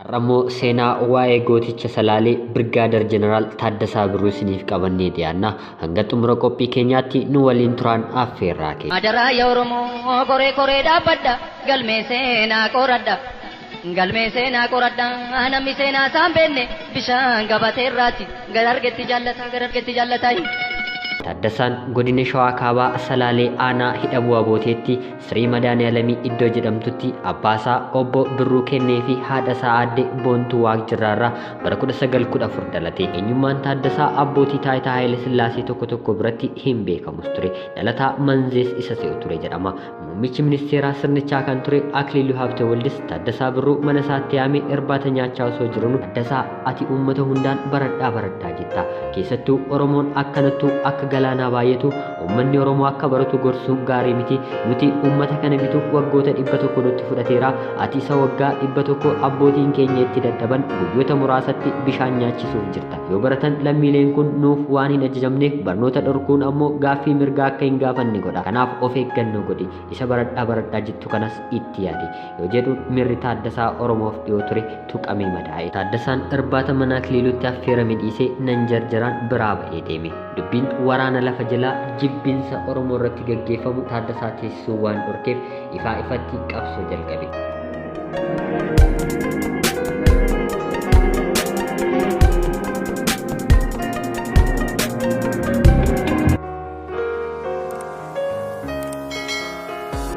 Har'ammoo seenaa waa'ee gooticha Salaalee Birgaader Jeneraal Taaddasaa Birruu isiniif qabannee dhiyaanna. Hanga xumura qophii keenyaatti nu waliin turaan affeerraa keenya. Adaraa yaa Oromoo koree koree dhaabbadha galmee seenaa qoradha. Galmee seenaa qoradha namni seenaa isaan beekne bishaan gabatee irraati gara argetti jaallataa gara argetti jaallataa. Taaddasaan godina Shawaa Kaabaa Salaalee Aanaa Hidha Bu'aa Booteetti Sirii Madaaniyalamii iddoo jedhamtutti abbaasaa obbo Birruu Kennee fi haadhasaa aadde Boontuu Waaqjirraarraa bara 1914 dhalate. Eenyummaan Taaddasaa abbootii taayitaa Haayile Sillaasee tokko tokko biratti hin beekamus ture. Dhalataa Manzees isa se'u ture jedhama. Muummichi ministeeraa sirnichaa kan ture Akiliiluu Habtewoldis Taaddasaa Birruu mana isaatti yaamee irbaata nyaachaa osoo jiranu Taaddasaa ati uummata hundaan baradhaa baradhaa jetta. Keessattuu Oromoon akkanattuu akka galaanaa baay'atu uummanni Oromoo akka baratu gorsuun gaarii miti. Nuti uummata kana bituuf waggoota 100 nutti fudhateera. Ati isa waggaa 100 abbootiin keenya itti dadhaban guyyoota muraasatti bishaan nyaachisuuf jirta. Yoo baratan lammiileen kun nuuf waan hin ajajamneef barnoota dhorkuun ammoo gaaffii mirgaa akka hin gaafanne godha. Kanaaf of eeggannoo godhi. Isa baradhaa baradhaa jettu kanas itti yaadi. Yoo jedhu mirri Taaddasaa Oromoof dhiyoo ture tuqamee madaa'e. Taaddasaan irbaata mana Akiliiluutti affeerame dhiisee nan jarjaraan biraa ba'ee deeme. Dubbiin waraana lafa jalaa jibbinsa Oromoo irratti gaggeeffamu Taaddasaa teessisuu waan dhorkeef ifaa ifatti qabsoo jalqabe.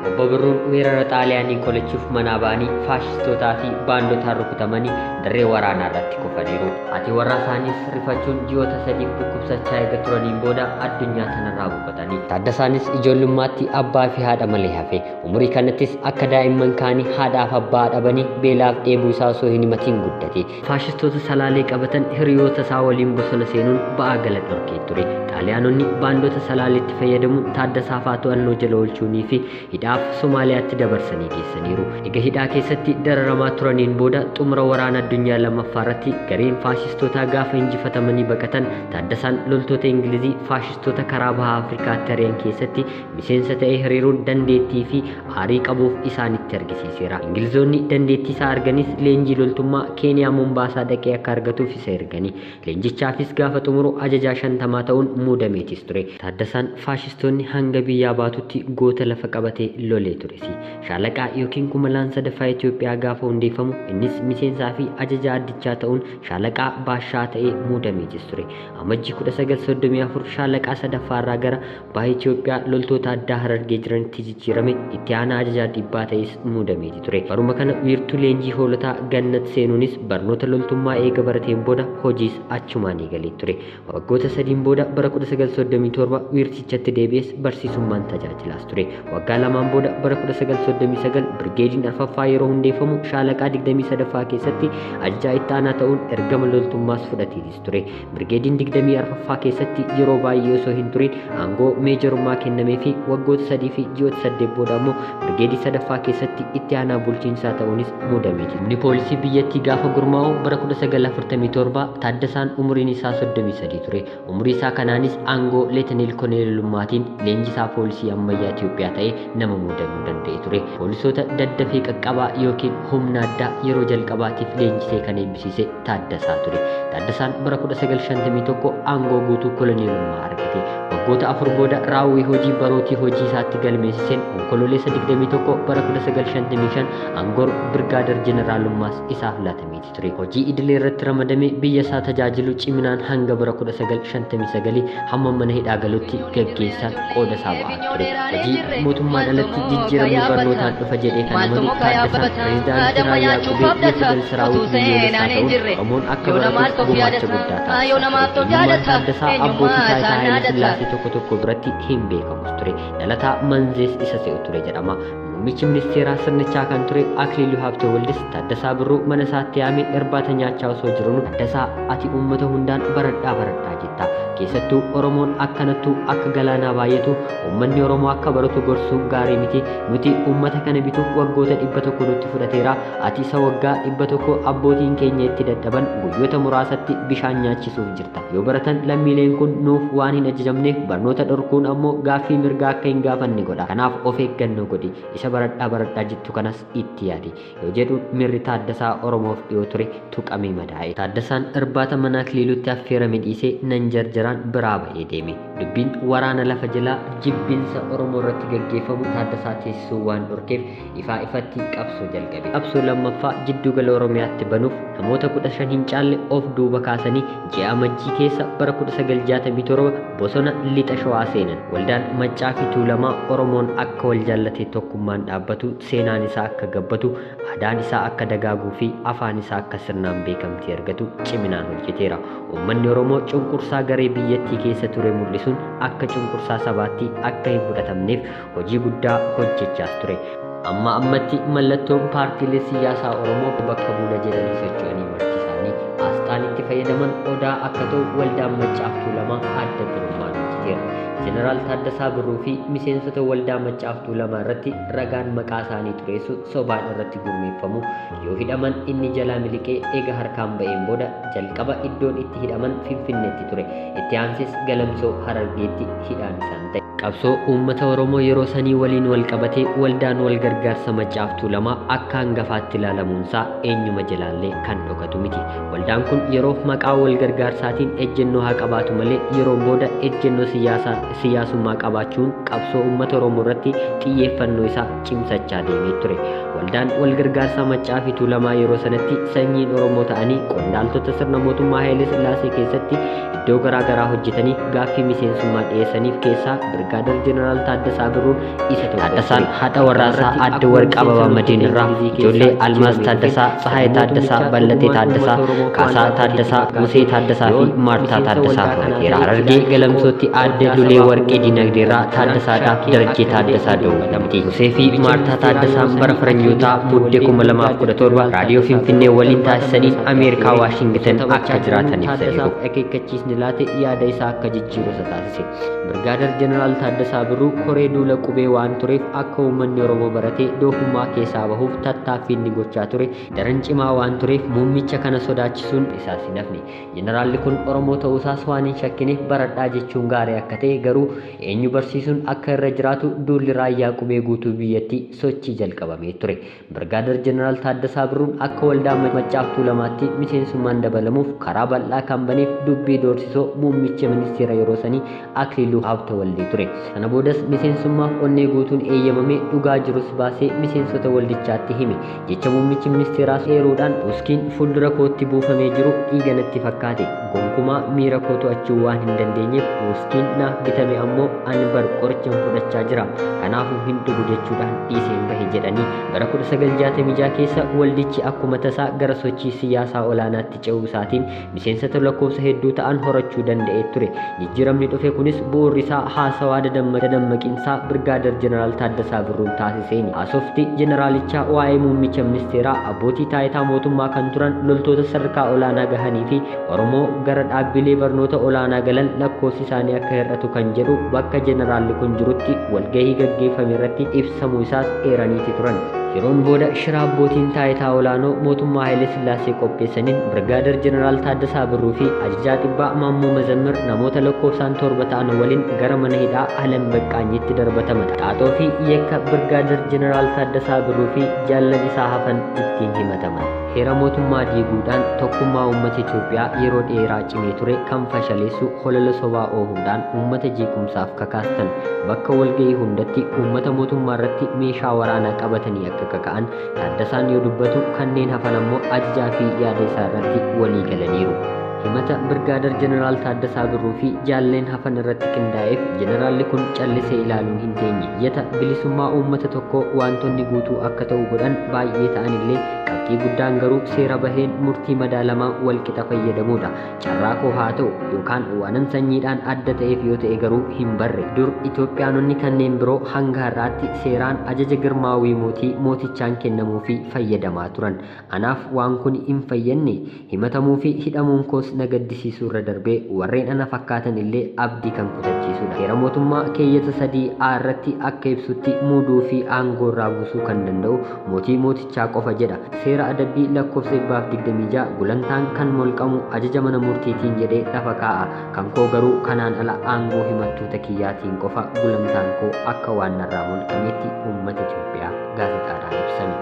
Obbo Birruun weerara Xaaliyaanii qolachuuf manaa ba'anii faashistootaa fi baandotaan rukutamanii dirree waraanaa irratti kufaniiru. Haati warraa isaaniis rifachuun ji'oota sadiif dhukkubsachaa eega turaniin booda addunyaa tanarraa boqotanii. Taaddasaanis ijoollummaatti abbaa fi haadha malee hafe. Umurii kanattis akka daa'imman kaanii haadhaaf abbaa dhabanii beelaaf dheebuu isaa osoo hin himatiin guddate. Faashistoota Salaalee qabatan hiriyoota isaa waliin bosona seenuun ba'aa gala dhorkee ture. Xaaliyaanonni baandota Salaaleetti fayyadamuun Taaddasaa fa'aa to'annoo jala oolchuunii fi hidhaaf Somaaliyaatti dabarsanii geessaniiru. Egaa hidhaa keessatti dararamaa turaniin booda xumura waraana addunyaa lammaffaa irratti gareen faashistootaa gaafa injifatamanii baqatan Taaddasaan loltoota Ingilizii faashistoota karaa baha Afrikaatti ari'an keessatti miseensa ta'ee hiriiruun dandeettii fi aarii qabuuf isaanitti argisiiseera. Ingilizoonni dandeettii isaa arganis leenjii loltummaa Keeniyaa Mombaasaa dhaqee akka argatuuf isa ergani. Leenjichaafis gaafa xumuru ajajaa 50 ta'uun muudameetis ture. Taaddasaan faashistoonni hanga biyyaa baatutti goota lafa qabatee lolee turesi. Shaalaqaa yookiin kumalaan sadaffaa Itoophiyaa gaafa hundeeffamu innis miseensaa fi ajajaa addichaa ta'uun shaalaqaa baashaa ta'ee muudameetis ture. Amajjii 1934 shaalaqaa sadaffaarraa gara baha Itoophiyaa loltoota addaa Harargee jiranitti jijjiirame itti aanaa ajajaa 100 ta'es muudameeti ture. Baruma kana wiirtuu leenjii hoolotaa Gannat seenuunis barnoota loltummaa eega barateen booda hojiis achumaan eegalee ture. Waggoota sadiin booda bara 1937 wiirtichatti deebi'es barsiisummaan tajaajilaas ture. Waggaa lamaan booda bara 1939 birgeediin arfaffaa yeroo hundeeffamu shaalaqaa 23ffaa keessatti ajajaa itti aanaa ta'uun ergama loltummaas fudhateetis ture. Birgeediin 24ffaa keessatti yeroo baay'ee osoo hin turin aangoo meejarummaa kennamee fi waggoota 3 fi ji'oota 8 booda ammoo birgeedii sadaffaa keessatti itti aanaa bulchiinsaa ta'uunis muudameeti. Humni poolisii biyyattii gaafa gurmaa'u bara 1947 Taaddasaan umuriin isaa 33 ture. Umurii isaa kanaanis aangoo leetaneel koneelummaatiin leenjisaa poolisii ammayyaa Itoophiyaa ta'ee nama muudamuu danda'e ture. Poolisoota daddafee qaqqabaa yookiin humna addaa yeroo jalqabaatiif leenjisee kan eebbisiise Taaddasaa ture. Taaddasaan bara 1951 aangoo guutuu koloneelummaa argate. Waggoota afur booda raawwii hojii barootii hojii isaatti galmeessiseen onkololeessa 21 bara 1955 aangoon birgaader jeneraalummaas isaaf laatameeti ture. Hojii idilee irratti ramadamee biyya isaa tajaajilu ciminaan hanga bara 1959 hamma mana hidhaa galutti gaggeessaan qooda isaa ba'aa ture. Hojii mootummaan alatti jijjiiramni barnootaan dhufa jedhee kan amanu Taaddasaan pireezidaantii raayyaa qubee የፊደል ሰራዊት biyyoolessaa ta'uun Oromoon akka baratuuf gumaacha guddaa taasisaa ture. Eenyummaan Taaddasaa abbootii taayitaa Haayile Sillaasee tokko tokko biratti hin beekamus ture. Dhalataa Manzees isa se'u ture jedhama. Muummichi ministeeraa sirnichaa kan ture Akiliiluu Habtewoldis Taaddasaa Birruu mana isaatti yaamee irbaata nyaachaa osoo jiranu Taaddasaa ati uummata hundaan baradhaa baradhaa jetta. Keessattuu Oromoon akkanattuu akka galaanaa baay'atu uummanni Oromoo akka baratu gorsuun gaarii miti. Nuti uummata kana bituuf waggoota 100 nutti fudhateera. Ati isa waggaa 100 abbootiin keenya itti dadhaban guyyoota muraasatti bishaan nyaachisuuf jirta. Yoo baratan lammiileen kun nuuf waan hin ajajamneef barnoota dhorkuun ammoo gaaffii mirgaa akka hin gaafanne godha. Kanaaf of eeggannoo godhi. Isa baradhaa baradhaa jettu kanas itti yaadi. Yoo jedhu mirri Taaddasaa Oromoof dhiyoo ture tuqamee madaa'e. Taaddasaan irbaata mana Akiliiluutti affeerame dhiisee nan jarjaraan biraa ba'ee deeme. Dubbiin waraana lafa jalaa jibbinsa Oromoo irratti gaggeeffamu Taaddasaa teessisuu waan dhorkeef ifaa ifatti qabsoo jalqabe. Qabsoo lammaffaa jiddugala Oromiyaatti banuuf namoota 15 hin caalle of duuba kaasanii ji'a Amajjii keessa bara 1967 bosona lixa Shawaa seenan. Waldaan Maccaa fi Tuulamaa Oromoon akka wal jaallatee tokkummaan dhaabbatu, seenaan isaa akka gabbatu, aadaan isaa akka dagaaguu fi afaan isaa akka sirnaan beekamtii argatu ciminaan hojjeteera. Uummanni Oromoo cunqursaa garee biyyattii keessa ture mul'isuun akka cunqursaa sabaatti akka hin fudhatamneef hojii guddaa hojjechaas ture. Amma ammatti mallattoon paartiilee siyaasaa Oromoo bakka buula jedhanii socho'anii marti isaanii asxaan itti fayyadaman odaa akka ta'u waldaan Maccaa fi Tuulamaa adda durummaan hojjeteera. Jeneraal Taaddasaa Birruu fi miseensota waldaa Maccaa fi Tuulamaa irratti ragaan maqaa isaanii xureessu sobaan irratti gurmeeffamu yoo hidhaman inni jalaa miliqee eega harkaan ba'een booda jalqaba iddoon itti hidhaman Finfinneetti ture. Itti aansees Galamsoo Harargeetti hidhaan isaan ta'e. Qabsoo uummata Oromoo yeroo sanii waliin wal qabatee waldaan wal gargaarsa Maccaa fi Tuulamaa akka hangafaatti ilaalamuunsaa eenyuma jalaallee kan dhokatu miti. Waldaan kun yeroof maqaa wal gargaarsaatiin ejjennoo haa qabaatu malee yeroo booda ejjennoo siyaasummaa qabaachuun qabsoo uummata Oromoo irratti xiyyeeffannoo isaa cimsachaa deemee ture. Waldaan wal gargaarsaa Maccaa fi Tuulamaa yeroo sanatti sanyiin Oromoo ta'anii qondaaltota sirna mootummaa Haayile Sillaasee keessatti iddoo garaa garaa hojjetaniif gaaffii miseensummaa dhiyeessaniif keessaa Birgaader Jeneraal Taaddasaa Birruun isa tokko. Taaddasaan haadha warraasaa Aadde Warqaa Ababaa Madiin irraa ijoollee Almaaz Taaddasaa, Tsahaay Taaddasaa, Ballatee Taaddasaa, Kaasaa Taaddasaa, Musee Taaddasaa fi Maartaa Taaddasaa horateera. Harargee Galamsootti Aadde Lulee Warqee Dinagdee irraa Taaddasaadhaaf Darajjee Taaddasaa dawwadamti. Musee fi Maartaa Taaddasaan bara Faranjootaa muddee 2017 raadiyoo Finfinnee waliin taasisaniin Ameerikaa Waashingitan akka jiraatan ibsaniiru. Akeekkachiisni laate yaada isaa akka jijjiiru isa taasise. Birgaader Jeneraal Taaddasaa Birruu koree duula qubee waan tureef akka uummanni Oromoo baratee doofummaa keessaa bahuuf tattaaffii inni gochaa ture daran cimaa waan tureef muummicha kana sodaachisuun isaas hin hafne. Jeneraalli kun Oromoo ta'uusaas waan hin shakkineef baradhaa jechuun gaarii akka ta'e garuu eenyu barsiisuun akka irra jiraatu duulli raayyaa qubee guutuu biyyattii sochii jalqabamee ture. Birgaader Jeneraal Taaddasaa Birruun akka waldaa Maccaa fi Tuulamaatti miseensummaan dabalamuuf karaa bal'aa kan baneef dubbii doorsisoo muummicha ministeera yeroo sanii Akiliiluu Habtewaldee ture. Sana boodas miseensummaaf onnee guutuun eeyyamamee dhugaa jirus baasee miseensota waldichaatti hime. Jecha muummichi ministeeraas eeruudhaan wuskiin fuuldura kootti buufamee jiru dhiiga natti fakkaate. Gonkumaa miira koo to'achuu waan hin dandeenyeef wuskiin naaf bitame ammoo ani bar qorichan fudhachaa jira. Kanaafuu hin dhugu jechuudhaan dhiiseen bahe jedhanii bara 1966 keessa waldichi akkuma tasaa gara sochii siyaasaa olaanaatti ce'uu isaatiin miseensota lakkoofsa hedduu ta'an horachuu danda'ee ture. Jijjiiramni dhufe kunis bu'uurri isaa haasawaa dadammaqiinsaa Birgaader Jeneraal Taaddasaa Birruun taasiseeni. Haasofti jeneraalichaa waa'ee muummicha ministeeraa abbootii taayitaa mootummaa kan turan loltoota sadarkaa olaanaa gahanii fi Oromoo gara dhaabbilee barnoota olaanaa galan lakkoofsi isaanii akka hir'atu kan jedhu bakka jeneraalli kun jirutti walgahii gaggeeffame irratti ibsamuu isaas eeraniiti turan. Yeroon booda shira abbootiin taayitaa olaanoo mootummaa Haayile Sillaasee qopheessaniin Birgaader Jeneraal Taaddasaa Birruu fi ajajaa dhibbaa Maammoo Mazammir namoota lakkoofsaan 7 ta'an waliin gara mana hidhaa Alam Baqqaanyitti darbataman. Xaaxoo fi yakka Birgaader Jeneraal Taaddasaa Birruu fi jaallan isaa hafan ittiin himataman. Heera mootummaa diiguudhaan tokkummaa uummata Itoophiyaa yeroo dheeraa cimee ture kan fashaleessu holola sobaa oofuudhaan uummata jeequmsaaf kakaastan. Bakka walgahii hundatti uummata mootummaa irratti meeshaa waraanaa qabatanii akka kaka'an Taaddasaan yoo dubbatu kanneen hafan ammoo ajajaa fi yaada isaa irratti walii galaniiru. Himata Birgaader Jeneraal Taaddasaa Birruu fi jaalleen hafan irratti qindaa'eef jeneraalli kun callisee ilaaluun hin teenye. Iyyata bilisummaa uummata tokkoo wantoonni guutuu akka ta'u godhan baay'ee ta'anillee Qabxii guddaan garuu seera baheen murtii madaalamaa walqixa fayyadamuudha. Carraa koo haa ta'u yookaan waanan sanyiidhaan adda ta'eef yoo ta'e garuu hin barre. Dur Itoophiyaanonni kanneen biroo hanga har'aatti seeraan ajaja girmaawii mootii mootichaan kennamuu fi fayyadamaa turan. Anaaf waan kun hin fayyadne. Himatamuu fi hidhamuun koos na gaddisiisuu irra darbee warreen ana fakkaatan illee abdii kan kutachiisudha. Seera mootummaa keeyyata 3A irratti akka ibsutti muuduu fi aangoo irraa buusuu kan danda'u mootii mootichaa qofa jedha. Seera adabbii lakkoofsa 126 gulantaan kan molqamu ajaja mana murtiitiin jedhee lafa kaa'a. Kan koo garuu kanaan ala aangoo himattoota kiyyaatiin qofa gulantaan koo akka waan narraa molqametti uummata Itoophiyaa gaazexaadhaan ibsame.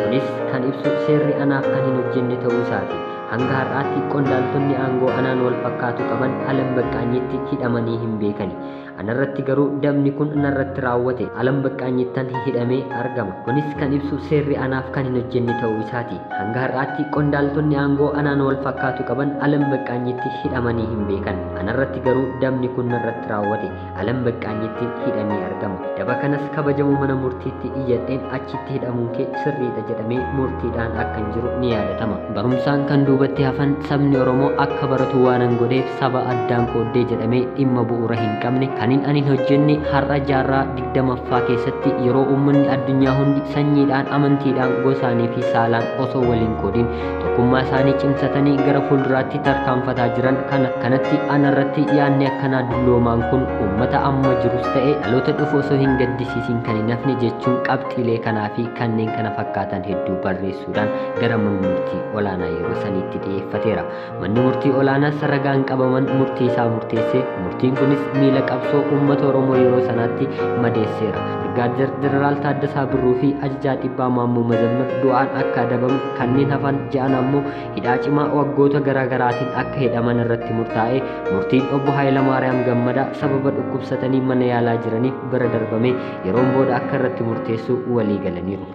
Kunis kan ibsu seerri anaaf kan hin hojjenne ta'uu isaati. Hanga har'aatti qondaaltonni aangoo anaan wal fakkaatu qaban Alam Baqqaanyitti hidhamanii hin beekani. Anarratti garuu dabni kun narratti raawwate Alam Baqqaanyittan hidhamee argama. Kunis kan ibsu seerri anaaf kan hin hojjenne ta'uu isaati. Hanga har'aatti qondaaltonni aangoo anaan wal fakkaatu qaban Alam Baqqaanyitti hidhamanii hin beekan. Anarratti garuu dabni kun narratti raawwate Alam Baqqaanyitti hidhamee argama. Daba kanas kabajamoo mana murtiitti iyyadheen achitti hidhamuun kee sirriidha jedhamee murtiidhaan akkan jiru ni yaadatama. Barumsaan kan duubatti hafan sabni Oromoo akka baratu waanan godheef saba addaan qooddee jedhamee dhimma bu'uura hin qabne kanin ani hin hojjenne har'a jaarraa 20ffaa keessatti yeroo uummanni addunyaa hundi sanyiidhaan, amantiidhaan, gosaanii fi saalaan osoo waliin qoodin tokkummaa isaanii cimsatanii gara fuulduraatti tarkaanfataa jiran kanatti anarratti yaadni akkanaa dulloomaan kun uummata amma jirus ta'e dhaloota dhufu osoo hin gaddisiisin kan hin hafne jechuun qabxiilee kanaa fi kanneen kana fakkaatan hedduu barreessuudhaan gara mana murtii olaanaa yeroo saniitti dhiyeeffateera. Manni murtii olaanaas ragaan qabaman murtii isaa murteesse. Murtiin kunis miila qabsoo uummata Oromoo yeroo sanaatti madeesseera. Birgaadeer Jeneraal Taaddasaa Birruu fi ajajaa dhibbaa Maammoo Mazammir du'aan akka adabamu, kanneen hafan ja'an ammoo hidhaa cimaa waggoota garaagaraatiin akka hidhaman irratti murtaa'e. Murtiin obbo Hayilamaariyaam Gammadaa sababa dhukkubsatanii mana yaalaa jiraniif bira darbame yeroon booda akka irratti murteessu walii galaniiru.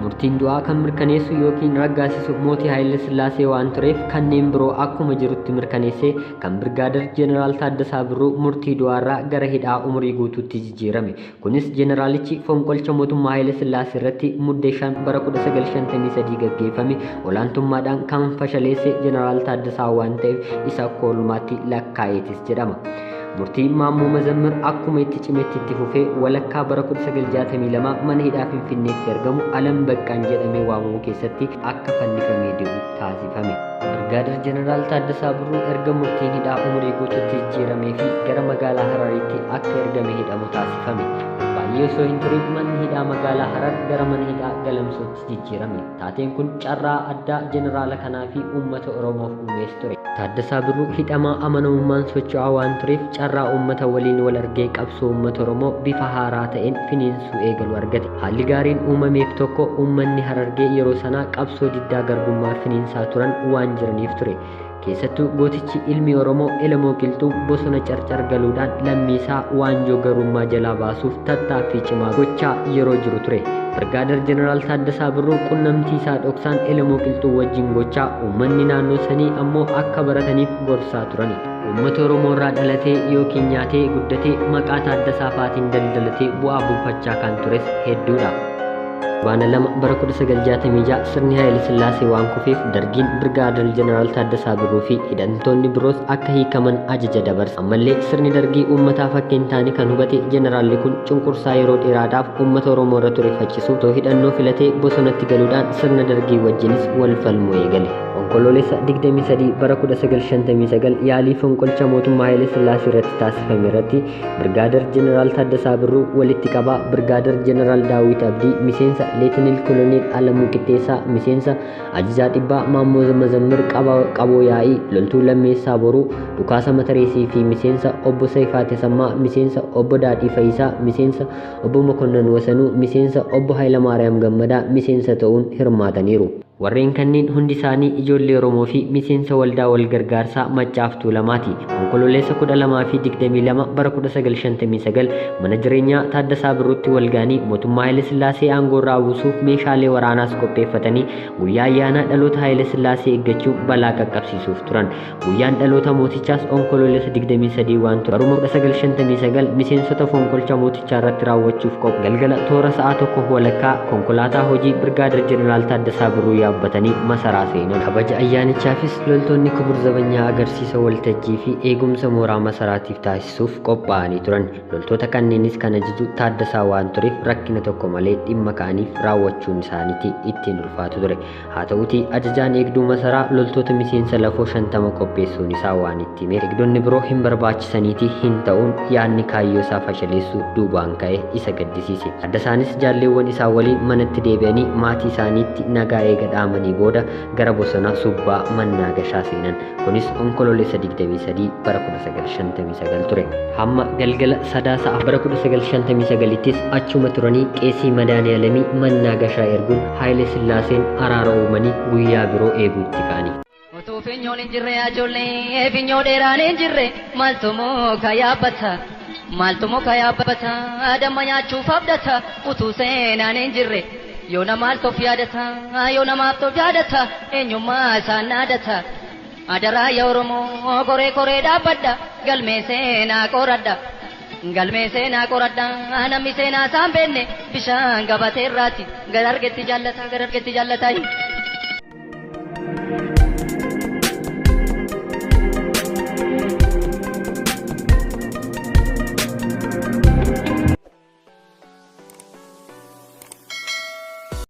Murtiin du'aa kan mirkaneessu yookiin raggaasisu mootii Haayile Sillaasee waan tureef kanneen biroo akkuma jirutti mirkaneessee kan Birgaadeer Jeneraal Taaddasaa Birruu murtii du'aarraa gara hidhaa umurii guutuutti jijjiirame. Kunis jeneraalichi fonqolcha mootummaa Haayile Sillaasee irratti muddee 5 bara 1953 gaggeeffame olaantummaadhaan kan fashaleesse Jeneraal Taaddasaa waan ta'eef isa akka oolmaatti lakkaa'eetis jedhama. Murtiin Maammoo Mazammir akkuma itti cimetti itti fufee walakkaa bara 1962 mana hidhaa Finfinneetti argamu Alam Baqqaan jedhamee waamamu keessatti akka fannifamee deemu taasifame. Birgaadeer Jeneraal Taaddasaa Birruu erga murtiin hidhaa umurii guutuutti jijjiiramee fi gara magaalaa Harariitti akka ergame hidhamu taasifame. Baay'ee osoo hin turin manni hidhaa magaalaa Harar gara mana hidhaa Galamsootti jijjiirame. Taateen kun carraa addaa jeneraala kanaa fi uummata Oromoof uumees ture. Taaddasaa Birruu hidhamaa amanamummaan socho'aa waan tureef carraa uummata waliin wal argee qabsoo uummata Oromoo bifa haaraa ta'een finiinsuu eegalu argate. Haalli gaariin uumameef tokko uummanni Harargee yeroo sanaa qabsoo diddaa garbummaa finiinsaa turan waan jiraniif ture. Keessattuu gootichi ilmi Oromoo Elemoo Qilxuu bosona carcar galuudhaan lammiisaa waanjoo garummaa jalaa baasuuf tattaaffii cimaa gochaa yeroo jiru ture. Birgaadeer Jeneraal Taaddasaa Birruu qunnamtii isaa dhoksaan Elemoo Qilxuu wajjin gochaa uummanni naannoo sanii ammoo akka barataniif gorsaa turani. Uummata Oromoo irraa dhalatee yookiin nyaatee guddatee maqaa Taaddasaa faatiin daldalatee bu'aa buufachaa kan tures hedduudha. Baana 2 bara 1966 sirni Haayile Sillaasee waan kufeef dargiin Birgaadeer Jeneraal Taaddasaa Birruu fi hidhamtoonni biroos akka hiikaman ajaja dabarse. Ammallee sirni dargii uummataaf akka hin taane kan hubate jeneraalli kun cunqursaa yeroo dheeraadhaaf uummata Oromoo irra ture faccisuuf otoo hidhannoo filatee bosonatti galuudhaan sirna dargii wajjinis wal falmuu eegale. Onkoloolessa 23 bara 1959 yaalii fonqolcha mootummaa Haayile Sillaasee irratti taasifame irratti Birgaadeer Jeneraal Taaddasaa Birruu walitti qabaa Birgaadeer Jeneraal Daawit Abdii miseensa Leetinil Koloneel Alamuu Qixxeessaa miseensa ajajaa dhibbaa Maammoo Mazammir Qaboo Yaa'ii loltuu Lammeessaa Boruu Dhukaasa Matareesii fi miseensa obbo Sayifaa Tasammaa miseensa obbo Daadhii Fayisaa miseensa obbo Mokonnon Wasanuu miseensa obbo Hayilamaariyaam Gammadaa miseensa ta'uun hirmaataniiru. Warreen kanneen hundi isaanii ijoollee Oromoo fi miseensa waldaa wal gargaarsaa Maccaaf Tuulamaati. Onkoloolessa 12 fi 22 bara 1959 mana jireenyaa Taaddasaa Birruutti wal ga'anii mootummaa Haayile Sillaasee aangoo irraa buusuuf meeshaalee waraanaas qopheeffatanii guyyaa ayyaana dhaloota Haayile Sillaasee eeggachuu balaa qaqqabsiisuuf turan. Guyyaan dhaloota mootichaas onkoloolessa 23 waan ture. Baruma 1959 miseensota fonqolcha mootichaa irratti raawwachuuf qophaa'e. Galgala toora sa'a 1:30 konkolaataa hojii Birgaadeer Jeneraal Taaddasaa Birruu yaabbatanii masaraa seenan. Kabaja ayyaanichaafis loltoonni Kubur Zabanyaa agarsiisa waltajjii fi eegumsa mooraa masaraatiif taasisuuf qophaa'anii turan. Loltoota kanneenis kan ajaju Taaddasaa waan tureef rakkina tokko malee dhimma ka'aniif raawwachuun isaaniiti ittiin ulfaatu ture. Haa ta'uutii ajajaan eegduu masaraa loltoota miseensa lafoo 50 qopheessuun isaa waan itti himeef eegdonni biroo hin barbaachisaniitii hin ta'uun yaadni kaayyoo isaa fashaleessuu duubaan ka'e isa gaddisiise. Taaddasaanis jaalleewwan isaa waliin manatti deebi'anii maatii isaaniitti nagaa eega dhaamanii booda gara bosona Subbaa Mannaagashaa seenan. Kunis Onkoloolessa 23 bara 1959 ture. Hamma galgala Sadaasa bara 1959ttis achuma turanii qeesii Madaaniyalamii Mannaagashaa erguun Haayile Sillaaseen araara uumanii guyyaa biroo eeguutti ka'ani. Utuu finyoon hin jirre ijoollee finyoo dheeraan hin jirre, maaltu muka yaabbata? Maaltu muka yaabbata? Damma nyaachuuf abdata utuu seenaan hin jirre. Yoo namaaf of yaadata, yoo namaaf of yaadata, eenyummaa isaan naadata. Adaraa yaa Oromoo, koree koree dhaabbadha, galmee seenaa qoradha. Galmee seenaa qoradha, namni seenaa isaan beekne bishaan gabatee irraati. Gara argetti jaallata, gara argetti jaallata.